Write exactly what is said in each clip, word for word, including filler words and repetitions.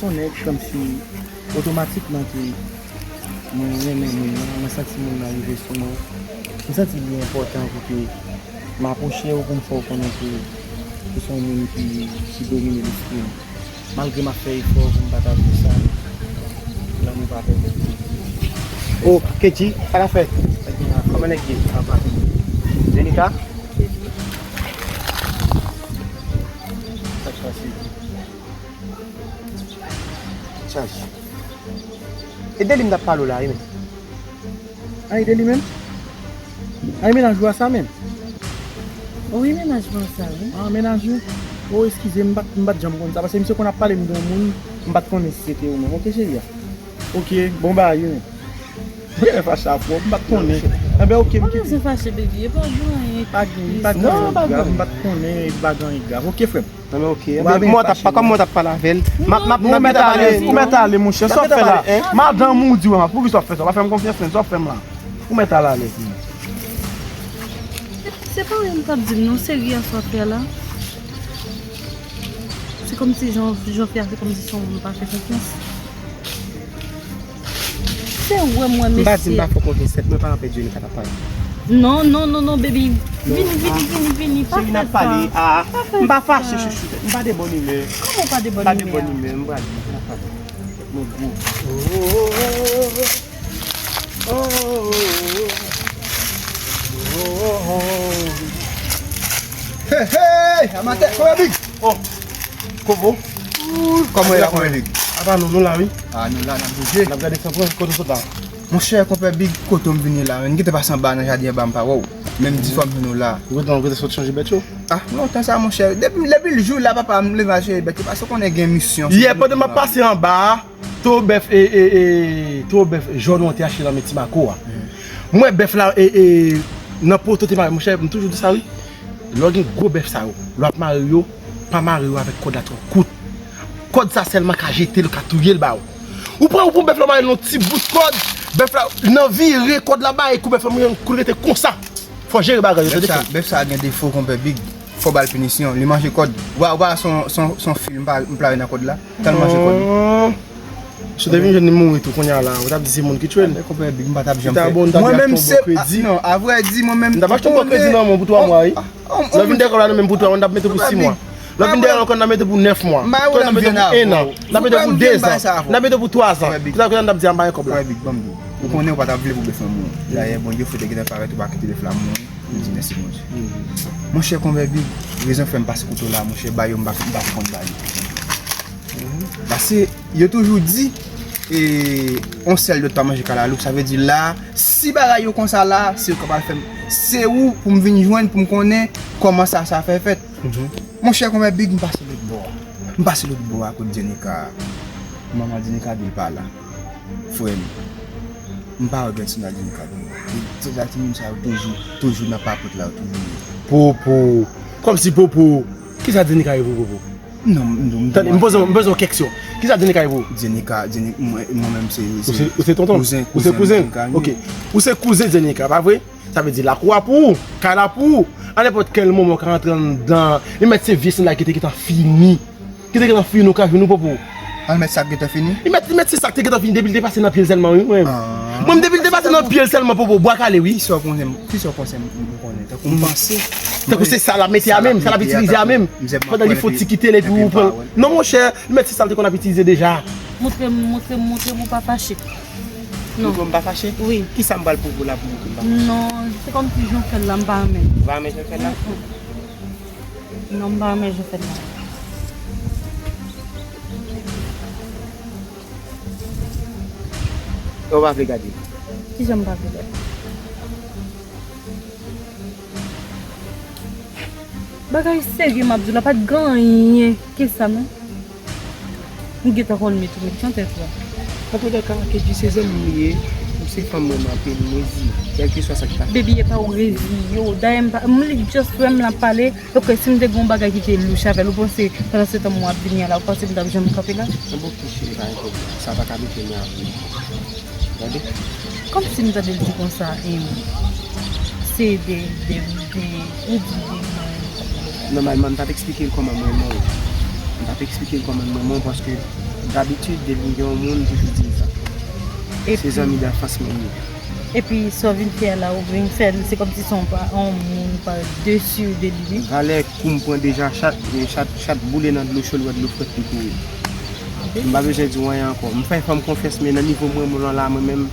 Konnen kòmsi otomatikman ke mwen renmen moun nan, mwen santi moun nan rive sou mwen. Mwen santi li enpòtan pou ke m apwoche w, pou m fè w konnen ke ou se yon moun ki, ki domine lespri m. Malgre m ap fè efò pou m pa ta di sa, lanmou pa pèmèt li. Oh, Kedji, sa k ap fèt? Kòman nèg ye? Ava. Zenika? Sa k pase? Chaj. E de li m t ap pale w la, wi, men. Ay, de li menm? Ay, mennaj ou a sa menm? Wi, mennaj mwen sa, wi. Ah, mennaj ou? Oh, eskize, m pa t, m pa t janm konn sa. Paske misye konn ap pale m de yon moun, m pa t konnen si se te ou menm. Oke, cheri a. Oke, bon bagay, wi, men. Mwen fache ak ou, m pa t konnen. Enben, oke, m kite. Mwen fache, baby, e pa gen anyen. Pa gen, pa gen anyen grav, m pa t konnen, e pa gen anyen grav. Oke, frè m. Non, men oke. Mwen t ap pa, kòm mwen t ap pale avè l, m ap, m ap, m ap mèt ale. Ou mèt ale, monchè. Sa w ap fè la? Madanm ou di w, pou ki sa w ap fè sa? W pa fè m konfyans, men sa w ap fè m la? Ou mèt al alèz. Se pa anyen m t ap di m non, serye sa w ap fè la. Se kòmsi jan, jan w fè a, se kòmsi se yon moun m pa fè konfyans. Se ou wè mwen, mesye. M pa di m pa fè konfyans, tèt mwen pa anpè Djenika t ap pale. Non, non, non, non, baby. Vini, vini, vini, vini. Pa fè sa. Cheri, n ap pale. Ah, m pa fache, chouchoute. M pa de bòn imè. Kòman w pa de bòn imè? M pa de bòn imè, m pral di, n ap pale. Tèt mwen gwo. Hey, hey, amatè, kòman big? Oh. Kovo? Kòman w ye la, kòman big? Apa nou, nou la, wi. Ah, nou la, n ap bouje. N ap gade san pran, kote w sot la? Monchè, konpè Big, kote m vini la, men m gentan pase anba nan jaden anba, m pa wè w. Men m di fò m jwenn ou la. Ou gentan, ou gentan sot chanje bèt yo? Ah, lontan sa, monchè. Depi, depi l jou la, papa, m leve al chanje bèt yo, paske w konnen gen misyon. Yè, pandan m ap pase anba a, towo bèf, e, e, e, towo bèf jòn ou an te achte nan men Ti Mako a. M wè bèf la, e, e, nan poto te mare, monchè, m toujou di sa, wi. Lè w gen gwo bèf sa yo, lè w ap mare yo, pa mare yo avèk kòd la twò kout. Kòd sa sèlman ka jete l, ka touye l ba ou. Ou pran, ou pran bèf la, w mare l nan ti bout kòd, bèf la nan vire, kòd la bare kou, bèf la mouye, kou l rete konsa. Fò jere bagay yo, tande frè m. Bèf sa gen defo, konpè Big. Fò ba l pinisyon. Li manje kòd. Ou pa, ou pa, se yon, se yon, se yon fil m pa, m plare nan kòd la. Tèlman manje kòd li. Si w te vin jwenn li mouri tou kounye a la, ou t ap di se moun ki tchwe l. Konpè Big, m pa t ap janm fè. Mwen menm se, a, non, a vrè di, mwen menm, m t ap achte yon bon kredi nan men w pou twa mwa, wi. Lè w vin dèyè kòb la nan men m pou twa mwa, n ap mete pou sis mwa. Lè w vin dèyè ankò, n ap mete pou nèf mwa. Ankò, n ap mete pou en an. N ap mete pou de zan. N ap mete pou twa zan. Pou sa, n ap di a m pa gen kòb la. Frè Big, ban m di w. Ou konnen ou pa t ap vle pou bèf lan mouri. Dayè, Bondye fè te gentan parèt, ou pa kite bèf la mouri. M di mèsi Bondye. Monchè, konpè Big, rezon fè m pase kote w la, monchè, ba yo m pa, m pa konn ba yo. Paske yo toujou di, e, on sèl dòt pa manje kalalou. Sa vle di la, si bagay yo konsa la, se yo k ap al fè m, se ou pou m vin jwenn, pou m konnen kòman sa, sa fè fèt. Monchè, konpè Big, m pase lòt bò a. M pase lòt bò a kot Djenika. Manman Djenika di l pa la. Frè m, m pa wè pèsonn ak Djenika di mwen. E, se sa timoun sa yo toujou, toujou nan papòt la, yo toujou ye. Popo. Kòmsi Popo. Kisa Djenika ye pou Popo? Non, non, tande, m poze, m poze yon kèksyon. Kisa Djenika ye pou ou? Djenika, Djeni-, mwen, mwen menm se, se kouzen, kouzen Djenika, wi. Ou se kouzen? Ok. Ou se kouzen Djenika, pa vre? Sa vle di lakou a pou ou, kay la pou ou. A nenpòt kèl moman w ka rantre anndan. Li mèt se vye sandal ki te gentan fini. Ki te gentan fini, ou ka jwenn ou Popo. Al mèt sa k gentan fini? Li mèt, li mèt se sa k te gentan fini depi l te pase nan pye l sèlman, wi, mwen. Mwen menm depi l te pase nan pye l sèlman, Popo, bwa kale, wi. Kisa w konnen, kisa w konnen m konnen? Tankou m panse. Tankou se sa l ap mete a menm, sa l ap itilize a menm. Pandan li fon ti kite l epi ou pran l. Non, monchè, li mèt se sa l te konn ap itilize deja. Montre m, montre m, montre m ou pa fache. Non. Montre m pa fache? Wi. Kisa m pral pwouve w la pou montre m pa fache? Non, se kòmsi jan w fè l la, m pa renmen. Ou pa renmen jan l fè l la? Non, m pa renmen jan w fè l la. Ou pa vle gade? Kijan m pa vle gade? Bagay serye m ap di w la, pa t gen anyen ke sa, non. M gentan konn met ou met jan tèt ou a. Antoulèka, Kedji se zanmi m li ye, ou se fanm mwen m anpil, m rezi, kèlkeswa sa k pase. Baby, e pa ou rezi yo. Dayè, m pa, m li just wè m l ap pale, ok, si m te gen yon bagay ki te louch avè l, ou panse pandan se tan mwen ap vini a la, ou panse m t ap janm kanpe la? Bon, ok, cheri, pa gen pwoblèm. Sa pa ka mete mwen avè w. Tande? Kòmsi m tande l di konsa, em, se de, de, de, ou di de, nòmalman, m t ap eksplike l kòman m renmen w. M t ap eksplike l kòman m renmen w paske Dabitid, depi m gen yon moun, m toujou di l sa. Se zanmi danfans mwen ye. Epi sa w vin fè la, ou vin fè l, se kòmsi se yon pa, yon moun pa desi de li. Valè kou m pran deja, chat, chat, chat boule nan dlo cho, l wè dlo frèt li kouri. M pa bezwen di w anyen ankò. M fè fanm konfyans, men nan nivo m renmen w lan la, mwen menm,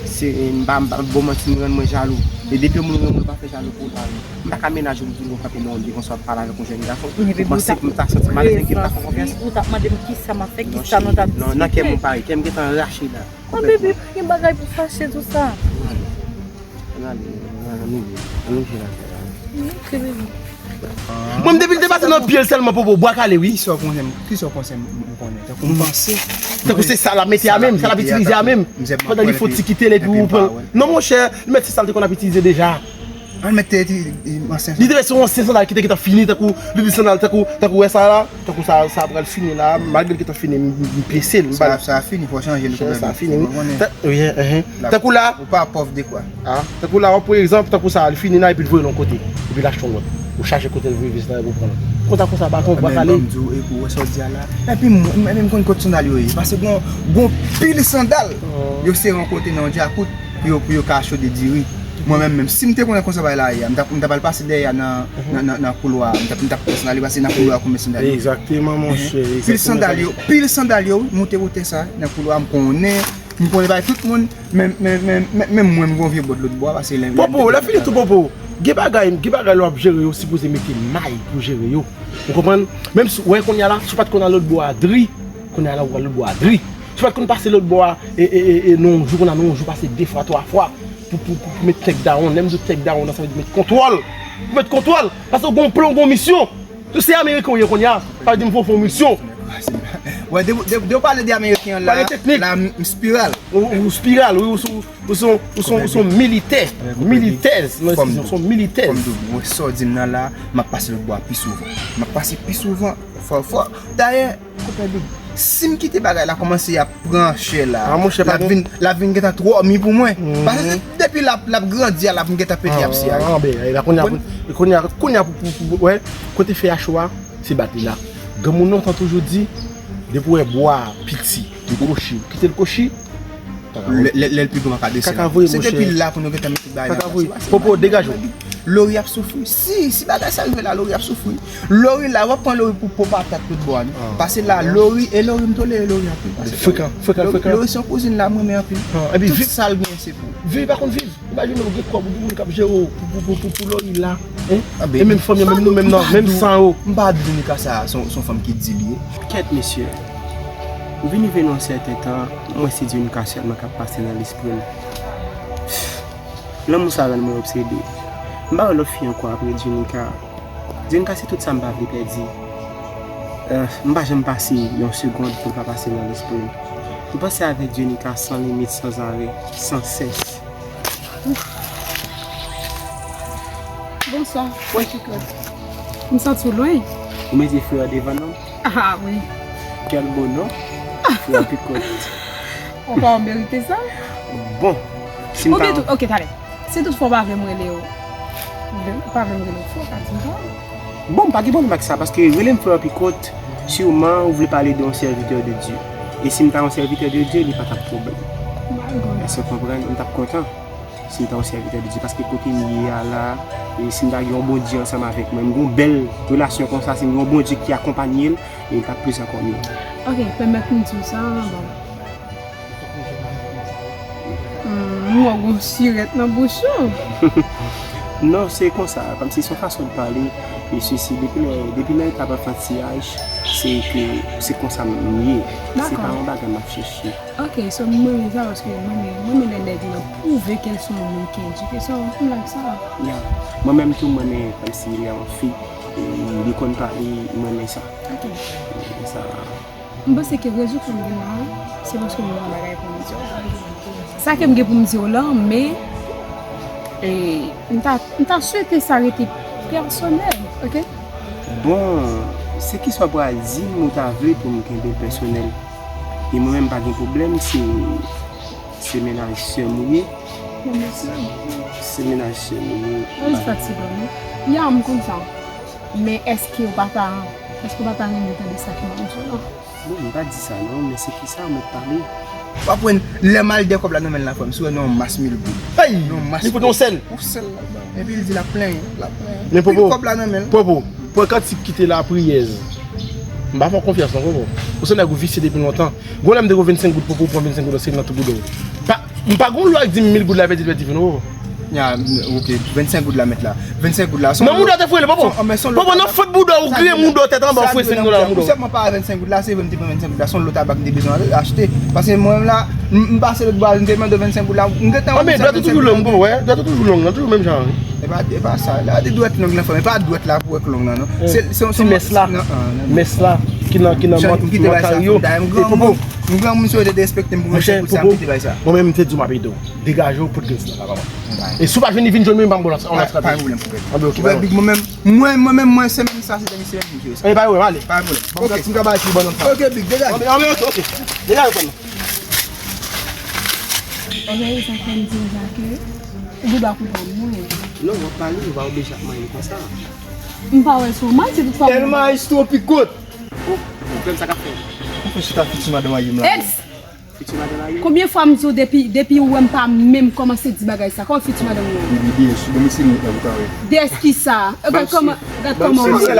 se, m pa, m pa bon manti, m rann mwen jalou. E depi yon moun renmen w, l pa fè jalou pou ou, pa renmen. M pa ka menaje w, m di w, w frape nan yon li konsa, w ap pale avèk yon jèn gason. Ou panse m ta santi m alèz, ke m ta fè konfyans? Ou t ap mande m kisa m ap fè, kisa nou t ap diskite. Non, nan kè m ou pare, kè m gentan rache la. An bebe, pa gen bagay pou fache tou sa. Ann ale, ann ale, ann ale, ann ale. Mwen, depi l te pase nan pye l sèlman, popo, bwa kale, wi. Kisa w konn, kisa w konn m konnen? Tankou m panse. Tankou se sa l ap mete a menm, sa l ap itilize a menm. Pandan li fon ti kite l epi ou pran. Non, monchè, li mèt se sa l te konn ap itilize deja. An mèt te, te, te ansyen. Li te mèt se yon ansyen sandal ki te gentan fini, tankou, li di sandal, tankou, tankou wè sa la, tankou sa, sa pral fini la, malgre l gentan fini, m, m pyese l, m ba l. Sa, sa fini, fò chanje l. Sa fini, wi. Wi, enhen. Tankou la. Ou pa pòv de kwa. A, tankou la, pa egzanp, tankou sa, li fini la, epi l voye l yon kote, epi l achte yon lòt. Ou chache kote l voye vis la, epi ou pran l. Konsa, konsa, pa konn, pa kale. Ban m di w, epi w wè sa w di a la. Epi mwen, mwen menm konn kot sandal yo ye. Pase gon, gon pil sandal, yo sere yon kote nan yon djakout, pou yo, pou yo ka chode diri. Mwen menm, menm si m te konnen konsa bagay la ye a, m t ap, m t ap al pase dèyè a nan, nan, nan, nan koulwa a. M t ap, m t ap pran sandal yo, pase nan koulwa a konbyen sandal yo. Egzakteman, monchè, egzakteman. Pil sandal yo, pil sandal yo, moute wotè sa, nan koulwa a, m konnen, m konnen bay tout moun, men, men, men, men, men mwen, m gon vye bòd lòt bò a, pase lè, lè m te... Popo, lè fini tou, Popo. Gen bagay, gen bagay lè w ap jere yo, sipoze mete may pou jere yo. Ou konprann? Menm si, wè, kounye a la, si w pa t konn al lòt bò a dri, kounye a la, ou al lòt bò a dri. Si w pa t konn pase lòt bò a, e, e, e, e, nan yon jou, kounye a, nan yon jou, pase de fwa, twa fwa, pou, pou, pou, pou met take down. Lè m di take down, sa vle di met kontwòl. Pou met kontwòl, paske w gon plan, w gon misyon. Si w se Ameriken w ye kounye a, sa vle di m fè w fè yon misyon. Wè, de, de, de w pale de Ameriken an la, la, m, m spiral. Ou, ou spiral, wi, ou se, ou se, ou se, ou se militè. Militèz, non, se yon militèz. Kòm di w, wè sa w di m nan la, m ap pase lòt bò a pi souvan. M ap pase pi souvan, fò, fò. Dayè, Konpè doub. Si m kite bagay la kòmanse ap pran chè la, l ap vin, l ap vin gentan twò mi pou mwen. Paske se depi l ap, l ap grandi a, l ap vin gentan pete abse a. An, ben, e la kounye a, kounye a, kounye a pou, pou, pou, wè, kote fè a cho a, se bat li la. Granmoun lontan toujou di, depi w wè bwa a piti, li kwochi, ou kite l kwochi, Lè, lè, lè l pi gran, pa ka desann. Kaka vre, monchè. Se depi la pou nou gentan mete bagay nan plas. Popo, degaje w. Lori ap soufri. Si, si bagay sa rive la, Lori ap soufri. Lori la, w ap pran Lori pou po patat tout bò a, non. Pase la, Lori, e Lori, m tolere Lori anpil. Frekan, frekan, frekan. Lori se yon kouzin la, m renmen anpil. Tout sa l genyen, se pou. Vivi pa konn viv. Imajine w gen kòb, ou gen moun k ap jere w pou, pou, pou, pou, pou Lori la. E menm fanmi an, menm nou menm nan, menm san yo. M pa di Nika sa, se yon, se yon fanm ki di l ye. Kèt, mesye. M vin rive nan yon sèten tan, mwen se Djenika sèlman k ap pase nan lespri m. Lanmou sa rann mwen obsede. M pa wè lòt fi ankò apre Djenika. Djenika se tout sa m pa vle pèdi. Eh, m pa janm pase yon segonn pou l pa pase nan lespri m. M panse avèk Djenika san limit, san zarè, san sès. Bonswa, frè Picot. M santi w lwen. Ou mete frè devan non? Ah wi. Quel beau nom, frè Picot. Ou pa merite sa? Bon, si m pa... Ok, talè. Si tout fwa w pa vle m rele w, ou pa vle m rele w frè, w ka di m sa. Bon, m pa gen pwoblèm ak sa, paske rele m frè Picot, siman ou vle pale de yon sèvitè de Dye. E si m ta yon sèvitè de Dye, li pa t ap pwoblèm. Èske w konprann? M t ap kontan. Si m ta yon sèvitè de Dye, paske kote m ye a la, e si m ta gen yon Bondye ansanm avèk mwen, m gen yon bèl relasyon konsa, si m gen yon Bondye ki akonpanye l, e l t ap plis ankò mye. Ok, pèmèt m di w sa, bon. Hmm, m wè w gon sirèt nan bouch ou. Non, se konsa, kòmsi se yon fason de pale, e sesi, depi lè, depi nan etap anfantiyaj, se ke, se konsa m ye. Se pa yon bagay m ap chèche. Ok, so m renmen sa paske m renmen, m renmen lè nèg lan pwouve ke l se yon moun ki edike. So, m like sa. Ya. Mwen menm tou, m renmen kòmsi lè yon fi, e, li konn pale, m renmen sa. Ok. M renmen sa. M panse ke rezon fè m vin la, se paske m gen yon bagay pou m di w. Sa ke m gen pou m di w lan, men, e, m ta, m ta swete sa rete pèsonèl, ok? Bon, se kisa w pral di m ou ta vle pou m kenbe pèsonèl? E mwen menm pa gen pwoblèm, se, se mennaj sè m ou ye. Mennaj sè m? Se mennaj sè m ou ye. Mennaj sè m ou ye. Ya, m konn sa. Men èske w pa ta, èske w pa ta renmen tande sa ke m ap di w lan? Bon, m pa di sa non, men se ki sa, mwen pale. W ap wè lè m al dèyè kòb la nan men l la, frè m, si w wè nan yon mas mil goud. Hey! Nan yon mas. Li pote yon sèl. Yon sèl ladan. Epi l di l ap plenyen, l ap plenyen. Men Popo, kòb la nan men l. Popo, pran kantik ki te la, priyèz. M pa fè w konfyans non, Popo. Ou se nèg ou visye depi lontan. Gon lè m te gon vennsenk goud, Popo, ou pran vennsenk goud, se nan tout goud ou. Pa, m pa gon lwa ak di m mil goud la pèdi, pèdi vin, Popo. Ya, ok, vennsenk goud la mèt la. Vennsenk goud la. Nan mouda w te foure l, Popo. Popo, nan fot bouda w, ou kriye mouda w tèt anba, ou foure senk dola nan mouda w. Ou sèlman pa vennsenk goud la, se vre m te pran vennsenk goud la, se yon lo tabak m te bezwen achte. Paske mwen menm la, m, m pase lòt bò a, m te mande vennsenk goud la, m gentan wè. Anben, dwèt ou toujou long, Popo, wè? Dwèt ou toujou long, nan toujou menm jan. E pa, e pa sa, la, de dwèt long nan fè, e pa dwèt la pou wè k long nan, non. Se, se, se mès la. Mès la, ki nan, ki nan mantay yo. M kite bay sa, m granmoun, m granmoun, si yo te derespekte m pou vennsenk goud sa, m kite bay sa. Mwen menm, m te di w m ap ede w. Degaje w, pote grenn sila la ba mwen. E si w pa jwenn li, vin jwenn mwen, ban m bon lòt, yon lòt estrateji. Pa gen pwoblèm, Poupèt. Anben, ok, Big, mwen menm, mwen, mwen menm, mwen, semèn sa, se dènye semèn m jwe sa. E pa yon pwoblèm, ale. Pa gen pwoblèm. Bon, gad si m ka bay ti bannann sa. Ok, Big, degaje. Anben, anben, ok, ok. Degaje w, frè m. Anben, sa fè m di w sa ke ou gen dwa konprann mwen. Non, w ap pale, ou pa oblije ap manyen m konsa. M pa wè se w mal, si toutfwa. Tèlman Maestro Picot. Ou, ou konn sa k ap fè. Ou fè chita fiti madanm Ayim la. Eps! Fiti madanm Ayim. Konbyen fwa m di w depi, depi ou wè m pa menm kòmanse di bagay sa? Kòman fiti madanm ou an? Epi D S, ou ban m eseye nan ou ka wè. D S ki sa? Gad kòman, gad kòman ou ye.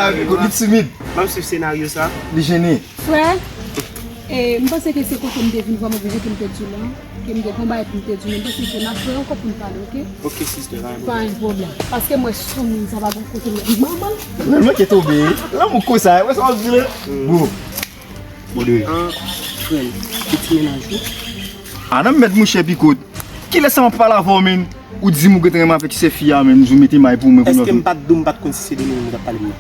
Li timid. Ban m swiv senaryo sa. Li jennen. Frè, e, m panse ke se kote m te vin vwè m oblije ke m te di w lan, ke m te gon bagay pou m te di w, men m panse ke n ap jwe ankò pou n pale, ok? Ok, sister, pa gen pwoblèm. Pa gen pwoblèm. Paske m wè sou moun sa pa gon kote m ap manman. Nan, mwen ke tonbe. Lanmou konsa, wè sa w ap di la? Bon. Bon, de. An, frè m, fiti mennaj ou? A non, m mèt mouche Picot. Kilès sa m ap pale avè w, menn? Ou di m ou gentan renmen avèk sè fi a, menn, m di w mete may pou mwen kounye a. Èske m pa t di w m pa t konn si se de nou menm ou t ap pale m nan?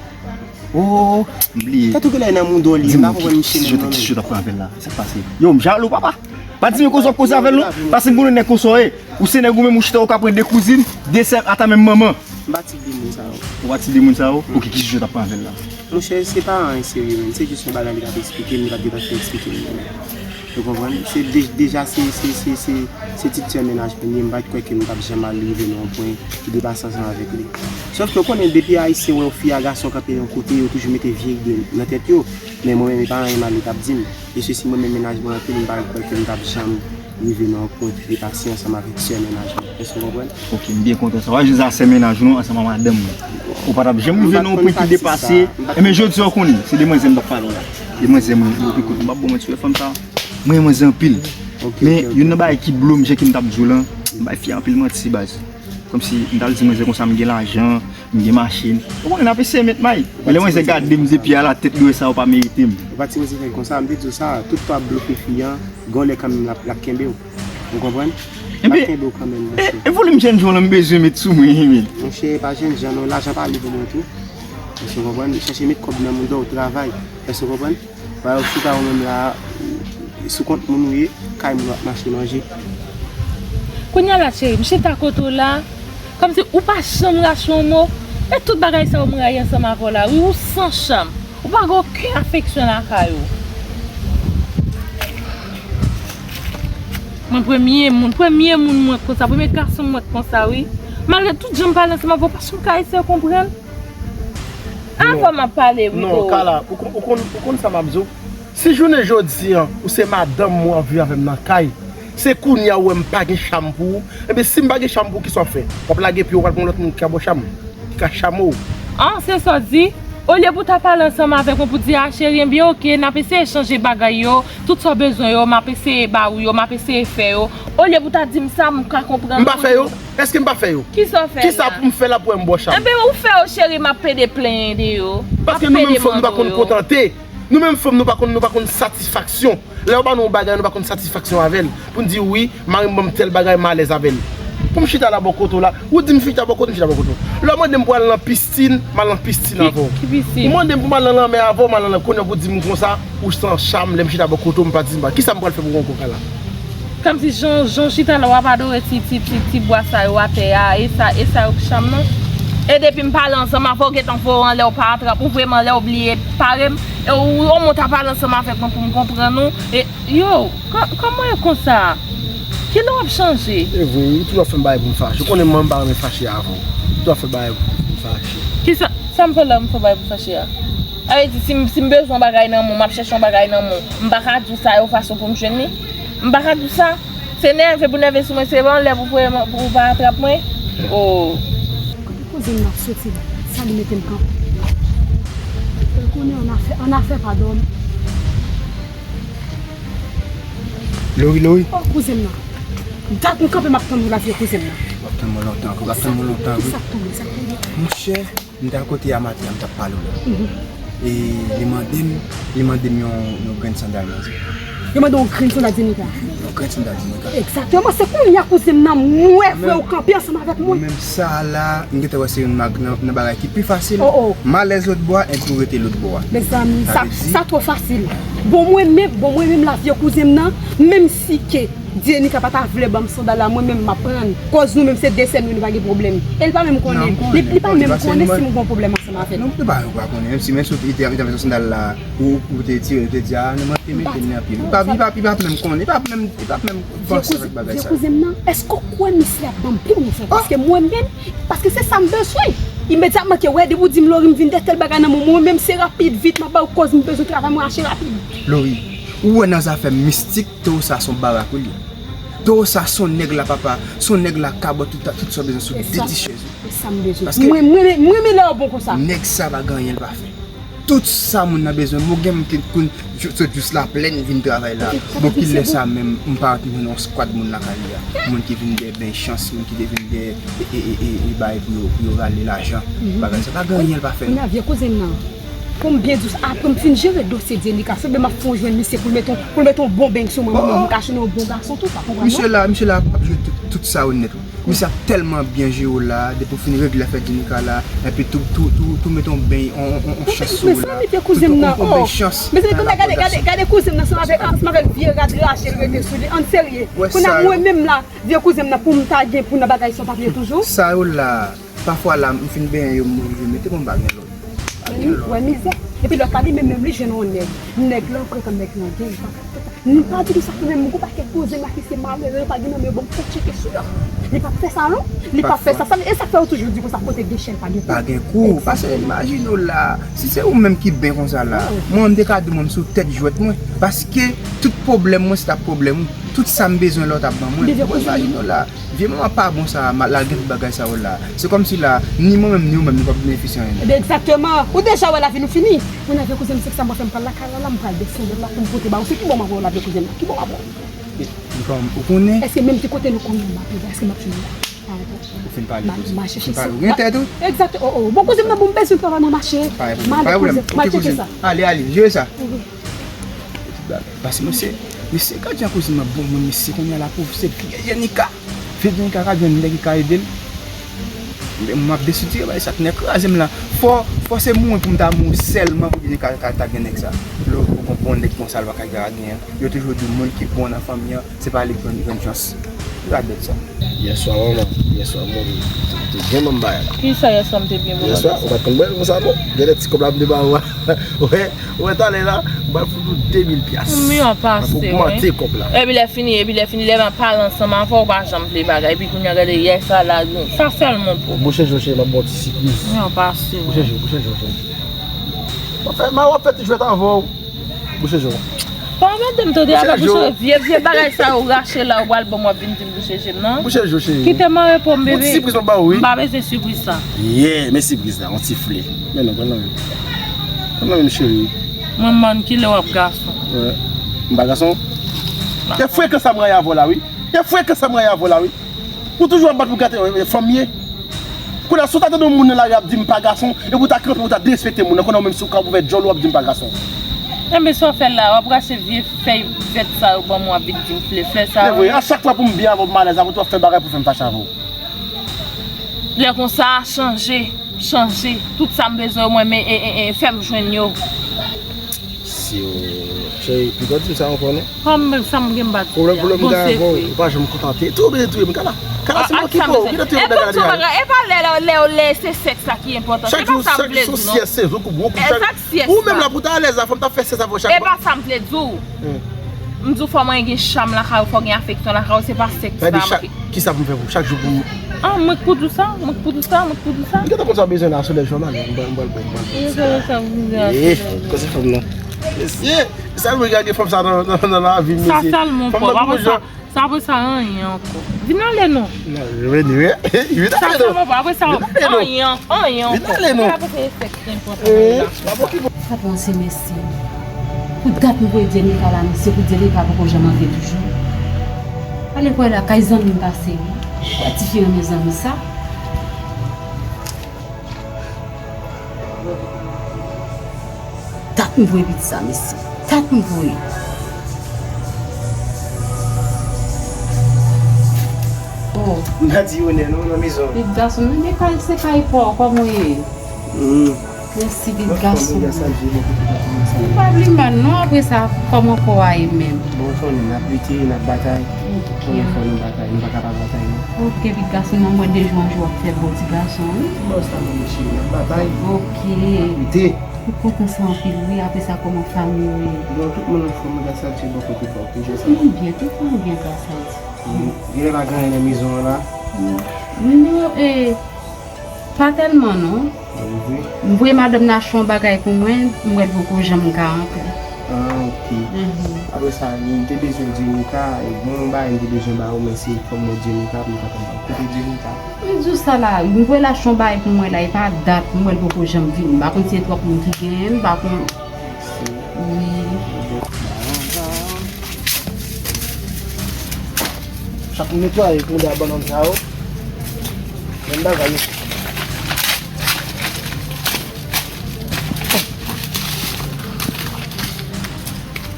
Oh, m bliye. Tèt ou genlè nan mouda w li, m pa konprann misye menm non, menn. Ki jan w t ap pran avè l la? Sa k pase? Yo, m jalou, papa. Pa di m konsa w ap koze avè l non. Paske m konnen nèg konsa w ye. Ou se nèg ou menm, ou chita, ou ka pran de kouzin, de sè, ata menm manman. M pa tip de moun sa yo. Ou pa tip de moun sa yo? Ok, ki jan w t ap pran avè l la? Monchè, se pa anyen serye, menn. Se jis yon bagay li t ap eksplike m, li pa t gentan fin eksplike m li menm. Ou konprann? Se de-, deja se, se, se, se, se ti sè mennaj mwen li ye, m pa t kwè ke m t ap janm al rive nan yon pwen ki depase ansanm avèk li. Sòf ke w konnen, depi Ayisyen wè yon fi a gason kanpe yon kote, yo toujou mete vye ide nan tèt yo. Men mwen menm, e pa anyen mal li t ap di m. E sesi, mwen menm mennaj mwen anpil, m pa kwè ke m t ap janm rive nan yon pwen ki depase ansanm avèk sè mennaj mwen. Èske w konprann? Ok, m byen kontan sa. W a jwenn sa sè mennaj ou non, ansanm ak madanm ou. Ou pa t ap janm rive nan yon pwen ki depase. Enben jodi a w konnen, se demwazèl m t ap pale w la. Demwazèl mwen, yo pi kout, m p ap ba w manti, wè fanm sa. Mwen renmen manzè anpil. Men youn nan bagay ki blo m, jan ke m t ap di w lan, m bay fi a anpil manti baz. Kòmsi m t al di manzè konsa m gen lajan, m gen machin. Ou konnen n ap eseye met may. Men lè manzè gade m depi a la tèt li wè sa yo pa merite m. Ou pa t sipoze fè konsa, m te di w sa, tout tan w ap blofe fi an, gon lè kanmenm l ap, l ap kenbe w. Ou konprann? L ap kenbe w kanmenm, monchè. E, e volim jènjan w lan m bezwen met sou mwen, men. Monchè, e pa jènjan non, lajan pale pou mwen tou. Èske w konprann? Chèche met kòb nan mouda w, travay. Èske w konprann? Ba yo chita ou menm la, sou kont moun ou ye, kay moun w ap mache manje. Kounye a la, cheri, m chita kote w la, kòmsi ou pa janm rache yon mo. E tout bagay sa yo m rayi ansanm avè w la, wi, ou san cham. Ou pa gen okenn afeksyon lakay ou. Mwen premye moun, premye moun mwen konsa, premye gason mwen konsa, wi. Malgre tout jan m pale ansanm avè w, ou pa janm ka eseye konprann. Avan m ap pale, wi. Non, Kala, ou konn, ou konn, ou konn sa m ap di w? Si jounen jodi a, ou se madanm mwen, w ap viv avè m nan kay, se kounye a ou wè m pa gen cham pou ou, enben si m pa gen cham pou ou, kisa w ap fè? W ap lage pye w, w pral pran lòt moun ki ka ba w cham, ki ka chame w. An, se sa w di? Olye pou w ta pale ansanm avèk mwen pou di, a, cheri, enben, oke, n ap eseye chanje bagay yo, tout sa w bezwen yo, m ap eseye ba ou yo, m ap eseye fè yo. Olye pou w ta di m sa, m ka konprann. M pa fè yo? Èske m pa fè yo? Kisa w fè la? Kisa pou m fè la pou wè m ba w cham? Enben, ou fè yo, cheri, m ap pede plenyen de yo. Paske nou menm fanm, nou pa konn kontante. Nou menm fanm, nou pa konn, nou pa konn satisfaksyon. Lè yo ba nou yon bagay, nou pa konn satisfaksyon avè l. Pou n di, wi, mari m ban m tèl bagay, m alèz avè l. Pou m chita la bò kote w la, ou di m chita bò kote, m chita bò kote w. Lè w mande m pou al nan pistin, m al nan pistin avè w. Ki, ki pistin? Ou mande m pou m al nan lanmè avè w, m al nan lanmè. Kounye a pou w di m konsa, ou san cham, lè m chita bò kote w, m pa di m pa. Kisa m pral fè pou w ankò, Kala? Kòmsi jan, jan w chita la, w ap adore ti, ti, ti, ti bwa sa yo atè a, e sa, e sa yo ki cham nan? E depi m pale ansanm avè w, gentan voye w anlè, w pa atrap, ou voye m anlè, w bliye pare m, e w, w monte ap pale ansanm avèk mwen pou m konprann ou, e, yo, kò-, kòman e konsa? Kilè w ap chanje? E vre, ou toujou ap fè m bagay pou m fache. Ou konnen mwen m pa renmen fache avè w. Ou toujou ap fè bagay pou m fache. Kisa, sa m fè la, m fè bagay pou fache a? Sa vle di, si m, si m bezwen yon bagay nan men w, m ap chèche yon bagay nan men w, m pa ka di w sa yon fason pou m jwenn li? M pa ka di w sa? Se nève pou nève sou mwen, se yon lè pou voye mwen, pou w pa atrap mwen? Oh. Kote koze m nan soti la? Sa li mete m kanpe? Ou konnen an afè, an afè pa dòmi. Lori, Lori. Oh, koze m nan. Dat m kanpe m ap tann ou la, vye koze m nan. W ap tann mwen lontan, w ap tann mwen lontan, wi. Sa k tonbe, sa k tonbe? Monchè, m t al kote a maten an, m t ap pale w la. E li mande m, li mande m yon, yon grenn sandal manje. Yo mande w yon grenn sandal Djenika. Yon grenn sandal Djenika. Egzakteman, se kounye a koze m nan, m wè vre ou kanpe ansanm avèk mwen. Mwen menm sa la, m gentan wè se youn nan, nan, nan bagay ki pi fasil. Oh, oh. M alèz lòt bò a, epi ou rete lòt bò a. Mezanmi, sa, sa twò fasil. Bon, mwen menm, bon, mwen menm la, vye koze m nan, menm si ke Djenika pa ta vle ban m sandal la, mwen menm m ap pran l. Kòz nou menm se de sè nou, nou pa gen pwoblèm. E li pa menm konnen. Li, li pa menm konnen si m gen pwoblèm ansanm avè l. Non, li pa, li pa konnen. Menm si, menm si w te, te, te sandal la, ou, ou te tire, ou te di, "Ah, non, mwen te mete l nan pye m." Li pa, li pa, li pa menm konnen. Li pa menm, li pa menm panse avèk bagay sa. Vye kouzen m nan, èske w kwè misye ap ban m pou nou fè? Paske mwen menm, paske se sa m bezwen. Imedyatman ke, wè, depi w di m, Lori, m vin de tèl bagay nan men w, mwen menm se rapid, vit, m ap ba w kòz, m bezwen travay, mwen rache rapid. Lori, ou wè nan zafè mistik, Towo sa se yon barak wi li ye. Towo sa se yon nèg la papa, se yon nèg la ka ba w tout, tout sa w bezwen sou de ti chèz wi. E sa m bezwen. Paske mwen, mwen, mwen renmen lè yo bon konsa. Nèg sa pa gen anyen l pa fè. Tout sa moun nan bezwen, mwen gen m te konn sot jis Laplèn vin travay la. Bon, kilè sa menm, m pa wè ki jwenn yon skwad moun lakay li a. Moun ki vin dèyè ben chans, moun ki te vin dèyè e, e, e, e, e bay pou yo, pou yo rale lajan. Bagay sa pa gen anyen l pa fè. Kounye a vye kouzen m nan. Pou m byen di w sa, apre m fin jere dosye Djenika, sanble m ap fè w jwenn misye pou l mete yon, pou l mete yon bon beng sou mwen, mwen menm, m ka chene yon bon gason tou, pa konprann non. Misye la, misye la ap jere tout, tout sa yo nèt wi. Misye ap tèlman byen jere w la, depi w fin regle afè Djenika la, epi tou, tou, tou, tou mete yon beny, yon, yon, yon chans sou w la. Mezanmi, vye kouzen m nan, oh. Mezanmi, gade, gade, gade kouzen m nan, ansanm avèk, ansanm avèk vye rad raje l rete sou li, ann serye. Kounye a mwen menm la, vye kouzen m nan, pou m ta gen pou nan bagay sa w t ap ye toujou. Sa yo la. Pafwa la, m fin benyen yo, m rive mete bon, m pa gen lòt. Pa gen lòt. Wè mizè. Epi lòt la, li menm, menm li jwenn yon nèg. Nèg la, ou pretann nèg nan gen, li pa ka, li pa di nou sa ki menm, m gon pakèt kouzen m la ki se malere, yo pa gen nan men yo, bon, m fè tcheke sou yo. Li p ap fè sa non. Li p ap fè sa. Sa, e sa k fè yo toujou di konsa, kote gen chèn pa gen kou. Pa gen kou. Paske imajine w la, si se ou menm ki ben konsa la, mwen, m te ka di w, mwen, m sou tèt jwèt mwen. Paske tout pwoblèm mwen, se t ap pwoblèm ou. Tout sa m bezwen la, w t ap ban mwen. Bon, imajine w la. Vye manman pa bon sa, m al lage tout bagay sa yo la. Se kòmsi la, ni mwen menm, ni ou menm, nou p ap benefisye anyen. Ebyen, egzakteman. Ou deja wè lavi nou fini. Mwen avè kouzen m, se sa m pral fè, m pral lakay la, la, m pral desann la pou m pote ba ou. Se ki bò m ap wè w la, vye kouzen m nan? Ki bò m ap wè w? Ou konnen? Èske menm ti kote nou konnen m ap rive, èske m ap jwenn ou la? Ou fin pale, kouzen. M al chèche sa. Ou gen tèt ou? Egzakte. Oh, oh. Bon, kouzen m nan, bon, m bezwen travay, mwen mache. M ale, kouzen. M al tcheke sa. Ale, ale, jere sa. Paske mesye, mesye, gad jan kouzen m nan bon moun, mesye, kounye a la pou se vye Djenika. Vye Djenika ka jwenn nèg ki ka ede l. Men m ap desitire bay sa k nèk kraze m la. Fò, fò se mouri pou m ta mouri sèlman pou Djenika ka, ka ta gen nèg sa. Lè w gon bon nèg konsa l pa ka genyen. Yo toujou di moun ki bon nan fanmi an, se pa li k jwenn, jwenn chans. Gad bèt sa. Yèswa manman, yèswa mwen te, te byen ban m bagay la. Kisa yèswa m te byen ban w? Yèswa, ou pa t konn bwè konsa non. Gen de ti kòb la m te ba ou a. Wè, wè talè la, m pral fout ou de mil pyas. M yon pase, wi. M ap ogmante kòb la. Epi lè fini, epi lè fini, lè m ap pale ansanm avè w, ou pa janm vle bagay. Epi kounye a gade yèswa la, sa sèlman pou. Bouche jo cheri, m ap ba w ti sipriz. M yon pase, wi. Bouche jo, bouche jo cheri. W ap fè, w ap fè ti jwèt avè w. Bouche jo. Pa mande m tande avè bouche vye, vye bagay sa yo rache la, ou pral ban m, w ap vin di m bouche je m nan. Bouche jo cheri. Kite m an repo m, bebe. Yon ti sipriz m ap ba ou, wi. M pa bezwen sipriz sa. Yeah, men sipriz la, yon ti fle. Men non, pran nan men m. Pran nan men m cheri. Mwen m mann kilè w ap gason. Wè. M pa gason? Te frekan sa m rayi avè w la, wi. Te frekan sa m rayi avè w la, wi. Ou toujou ap bat pou gate, euh, fanm ye. Kounye a, si w ta tande yon moun nan lari ap di m pa gason, epi w ta kanpe, w ta derespekte moun nan, kounye a ou menm si w ka ouvè djòl ou ap di m pa gason. Enben, sa w fè la, w ap rache vye fèy vèt sa yo ban m, w ap vin di m flè, flè sa yo. Se vre, a chak fwa pou m byen avè w, pou m alèz avè w, w ap fè bagay pou fè m fache avè w. Lè konsa, chanje, chanje. Tout sa m bezwen yo, mwen, men, e, e, e, fè m jwenn yo. Si w, cheri, pito di m sa ankò non. Kòm sa m gen m pa di a. Pwoblèm, pwoblèm m gen avè w, ou pa janm kontante. Touye, touye m, kala. Kala, se mwen ki bo, vin touye m nan gade a. E pa lè, lè, lè, lè se sèks la ki enpòtan. Se pa sa m vle di w non. Chak jou, chak jou se yon syèz, se yon kou, gwo kou, chak jou. Ou menm la, pou w ta alèz la, fò m ta fè syèz avè w chak jou. E pa sa m vle di w. M di w fò mwen gen cham lakay ou, fò gen afeksyon lakay ou, se pa sèks la. Kisa pou m fè pou w? Chak jou pou m Ah, mwen k pou di w sa, mwen k pou di w sa, mwen k pou di w sa. Ou gentan konn sa w bezwen la, solèy cho la, men m pral, m pral, m pral, m pral. Ou bezwen sa, ou bezwen la, eh, solèy cho. Kòman se fanm nan? Mesye, sèl mwen gade fanm sa nan, nan, nan lavi m, mesye. Sa sèlman, pòp. Apre sa, sa, apre sa, anyen ankò. Vin ale non. Non, vin ale non. Vin ale non. Sa sèlman, pòp. Apre sa, anyen, anyen ankò. Vin ale non. Apre se efèk ki enpòtan la. Sa bon ki bon. Sa panse, mesye. Pou dat m voye Djenika la, mesye, pou Djenika poko janm antre toujou. Ale kwè la, kay zanmi m pase, wi. Wè tifi renmen zanmi sa. Dat m voye pitit sa, mesye. Dat m voye. Oh. M pa di onè non, nan mezon. Pitit gason, men de kay, se kay pa w, kòman w ye? Hmm. Mèsi, pitit gason. Ou pa bliye m non, apre sa, kòman kò a ye menm? Bon, konnen n ap lite, n ap batay. Ok. Konnen fò nou batay, nou pa ka pa batay non. Ok, pitit gason, mwen, mwen de jou an jou w ap fè bon ti gason, wi. Bon, sa mwen, cheri, n ap batay. Ok. N ap lite. M kontan sa anpil, wi. Apre sa, kòman fanmi yo ye? Bon, tout moun anfòm, grasa Dye, bò kote pa w, toujou sa. Tout moun byen, tout moun byen, grasa Dye. Genlè pa gen anyen nan mezon an la? Wi, non, e, pa tèlman, non. An vre? M voye madanm nan achte yon bagay pou mwen, m wè l poko janm ka antre. Ah, ok. Mhm. Apre sa, m te bezwen Djenika, e gen yon bagay m te bezwen ba ou, men se fò m wè Djenika pou m kapab ba ou. Kote Djenika? M di w sa la, m voye l achte yon bagay pou mwen la, e pa dat, m wè l poko janm vini. M pa konn si se twòp moun ki genyen l, m pa konn. Wi. Chak m netwaye konda bannann sa yo. Menm bagay yo.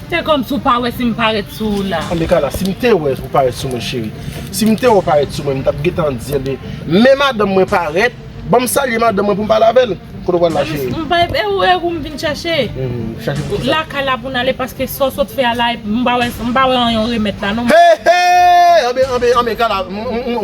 Se kòmsi w pa wè si m parèt sou ou la. Anben Kala, si m te wè ou parèt sou mwen, cheri. Si m te wè ou parèt sou mwen, m t ap gentan di, anben, men madanm mwen parèt, ban m salye madanm mwen pou m pale avè l. Kote w pral la, cheri? M pa, e ou, e ou m vin chache. Mhm, chache pou kisa? Lakay la pou n ale, paske sa w sot fè a la, m pa wè, m pa wè anyen w remèt la, non. Hey, hey! Anben, anben, anben, Kala, m, m,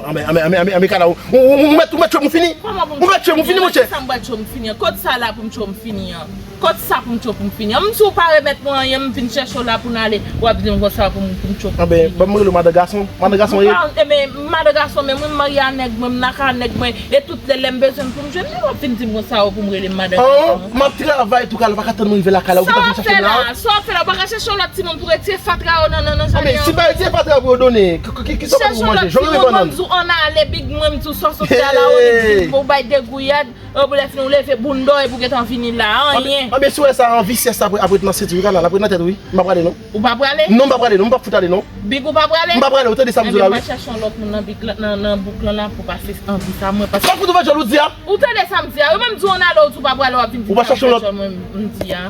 anben, anben, anben, anben, Kala, ou, ou, ou, ou mèt, ou mèt tchwe m fini. Kòman pou m tchwe m fini? Ou mèt tchwe m fini, monchè. Sa m pral tchwe m fini an? Kot sa la pou m tchwe m fini an? Kot sa pou m tchwe pou m fini an? M si w pa remèt mwen anyen, m vin chèche w la pou n ale, w ap di m konsa pou m, pou m tchwe pou m fini. Anben, ban m rele w madan gason. Madan gason ye? Mwen pa, enben, madan gason, men mwen, m marye a nèg mwen, m nan kay nèg mwen, e tout lè, lè m bezwen l pou m jwenn li, w ap vin di m konsa pou m rele m madan gason. An, m ap travay tou, Kala, ou pa ka tann mwen rive lakay la, ou gentan vin chache m la? Sa w ap fè la? Sa w ap fè la? Ou pa ka chèche yon lòt timoun pou retire fatra yo nan, nan, nan jaden an? Anben, si pa retire fatra yo pou yo donnen, ki, ki, ki, kisa w fè pou manje? Chèche yon lòt timoun, ban m di w ann ale, big mwen, m di w sa w sot fè a la, ou vin di m pou w bay degouyad. Epi lè fini, ou leve bounda w epi w gentan vini la, anyen. Anben, si w wè sa, anvi syès la ap ret nan senti w, Kala, l ap ret nan tèt ou, wi. M pa prale, non. Ou pa prale? Non, m pa prale, non. M p ap fout ale, non. Big, ou pa prale? M pa prale, ou tande sa m di w la, wi. Enben, m al chache yon lòt moun nan big la, nan, nan bouk lan la pou pase anvi sa, mwen, paske. Sa fout ou fè djòl ou di a? Ou tande sa m di a? Wi, mwen m di w ann ale, ou di w pa prale, w ap vin di m sa m fè djòl, mwen, m di a.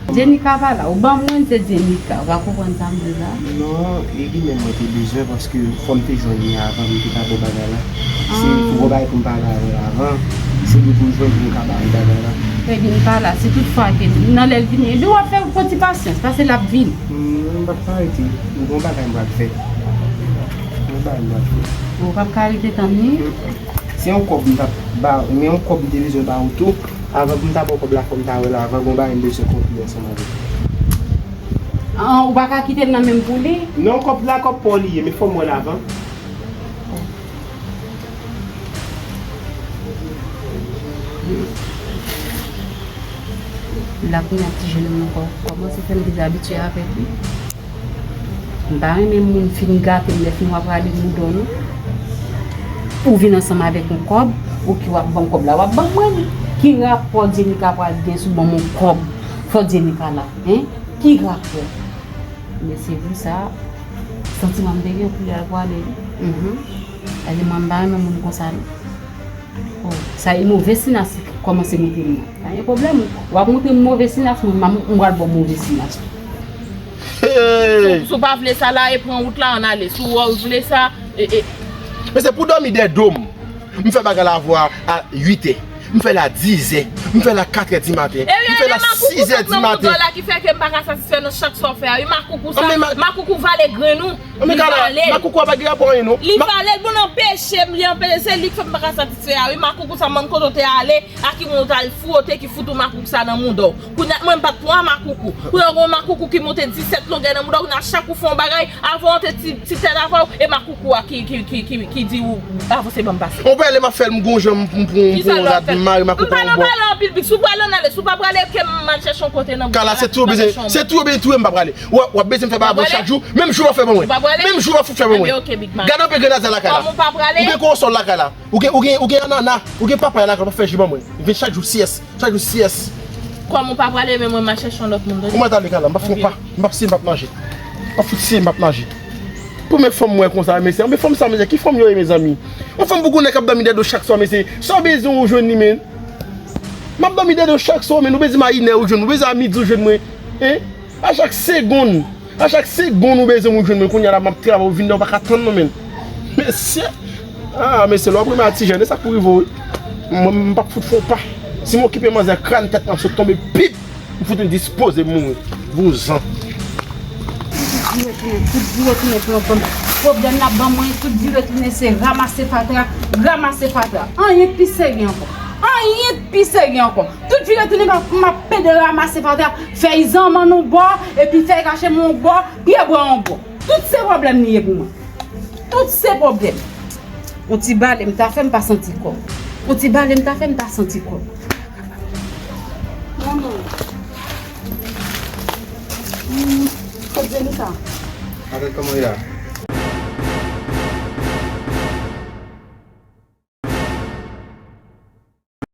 Djenika pa la, ou ban mwen se Djenika, ou pa konprann sa m di la? Non, e li menm mwen te bezwen paske fò m te jwenn li avan, m te ka ba w bagay la. Se pou gwo bagay pou m pale avè l avan, se li pou m jwenn pou m ka ba li bagay la. Ebyen, li pa la, si tout fwa ke nan lè l vini, ebyen w ap fè yon ti pasyans, paske l ap vini. Non, m p ap ka rete, m gon bagay m pral fè. M gon bagay m pral fè. Ou p ap ka rete tann li? Se yon kòb m t ap ba, men yon kòb m te bezwen ba ou tou. Avan pou m ta ba w kòb la, fò m ta wè l avan, gon bagay m bezwen konkli ansanm avè w. An, ou pa ka kite l nan men m pou li? Non, kòb la, kòb pa w li ye, men fò m wè l avan. La kounye a ti jèn nan kò-, kòmanse fè m deja abitye avèk li. M pa renmen moun fin gate m, lè fini w ap rale mouda w non. Ou vin ansanm avèk yon kòb, oke w ap ban m kòb la, w ap ban mwen li. Ki rapò Djenika pral gen sou ban m yon kòb? Fò Djenika la, en? Ki rapò? Men se vre sa, santiman m te gen pou li al pwale wi. Mhm. Paske mwen m pa renmen moun konsa non. Oh, sa e move sinas ki kòmanse monte m nan. Pa gen pwoblèm, w ap montre m move sinas, mwen m pral ba w move sinas tou. Hey! Si w pa vle sa la, e pran wout la, ann ale. Si w wè w vle sa, e, e. Men se pou dòmi dèyè do m. M fè bagay la avè w a, a uit è. M fè l a diz è. M fè la katrè di maten. M fè la sizè di maten. Ebyen, e makoukou sa k nan moudò la ki fè ke m pa ka satisfè nan chak sa w fè a. Wi, makoukou sa, makoukou vale grenn ou. Li vale l. Makoukou a pa gen rapò anyen non. Li vale l pou l anpeche m, li anpeche, se li k fè m pa ka satisfè a. Wi, makoukou sa, m konn kote w te ale, a ki moun w t al fwote ki fout ou makoukou sa nan moudò w. Kounye a, mwen m bat twa makoukou. Kounye a, gen yon makoukou ki monte disèt longè nan moudò w. Kounye a, chak ou fè yon bagay, avan w te ti, ti tèt avè w, e makoukou a ki, ki, ki, ki, ki di ou, avanse ban m pase. Ou pale m ap fè l, m gon jan m, m pran yon rad, m mare makoukou a yon bò. M pa nan pale anpil, Big. Si w prale, ann ale. Si w pa prale, ke m al chèche yon kote nan bouk la. Kala, se tou bezwen, se tou bezwen touye m pa prale. W ap, w ap bezwen fè bagay chak jou. Menm jou w ap fè ban mwen. Menm jou w ap fout fè ban mwen. Gade anpil grenadè lakay la. Ou gen kowosòl lakay la. Ou gen, ou gen, ou gen anana. Ou gen papay lakay la. W ap fè ji ban mwen. Vin chak jou, si yès. Chak jou, si yès. Kòm ou pa prale, men mwen m al chèche yon lòt moun, tande? Ou mèt ale, Kala. M p ap fè yon pa. M p ap siye, m p ap manje. M p ap fout siye, m p ap manje. Premye fanm mwen konsa, mesye. Men fanm sa, mesye, ki fanm yo ye, mezanmi? Yon fanm pou konnen k ap dòmi dèyè do chak swa, mesye. Sa w bezwen ou jwenn li, men. M ap dòmi dèyè do chak swa, men. Ou bezwen m a inè ou jwenn mwen. Ou bezwen a midi ou jwenn mwen. Hein? A chak segonn. A chak segonn ou bezwen m ou jwenn mwen. Kounye a la, m ap travay, ou vin la, ou pa ka tann non, men. Mesye. Ah, mesye, lè w ap renmen a ti jèn, e sa k pou rive w, wi. Mwen, m p ap fout fè yon pa. Si m okipe manzè, kràn tèt lan sot tonbe, pip! M fout dispoze mouri. Vouzan. Tout vire tounen, tout vire tounen pou yon pwob-, pwoblèm n ap ban mwen, tout vire tounen se ranmase fatra, ranmase fatra. Anyen k pi serye ankò. Anyen k pi serye ankò. Tout vire tounen m ap, m ap pede ranmase fatra, fèy zanmann yon bò, epi fèy kache m yon bò, pyebwa yon bò. Tout se pwoblèm li ye pou mwen. Tout se pwoblèm. On ti bale m ta fè m pa santi kò. On ti bale m ta fè m ta santi kò. Manman. Hmm, kot Jenita? Avèk kòman w ye a?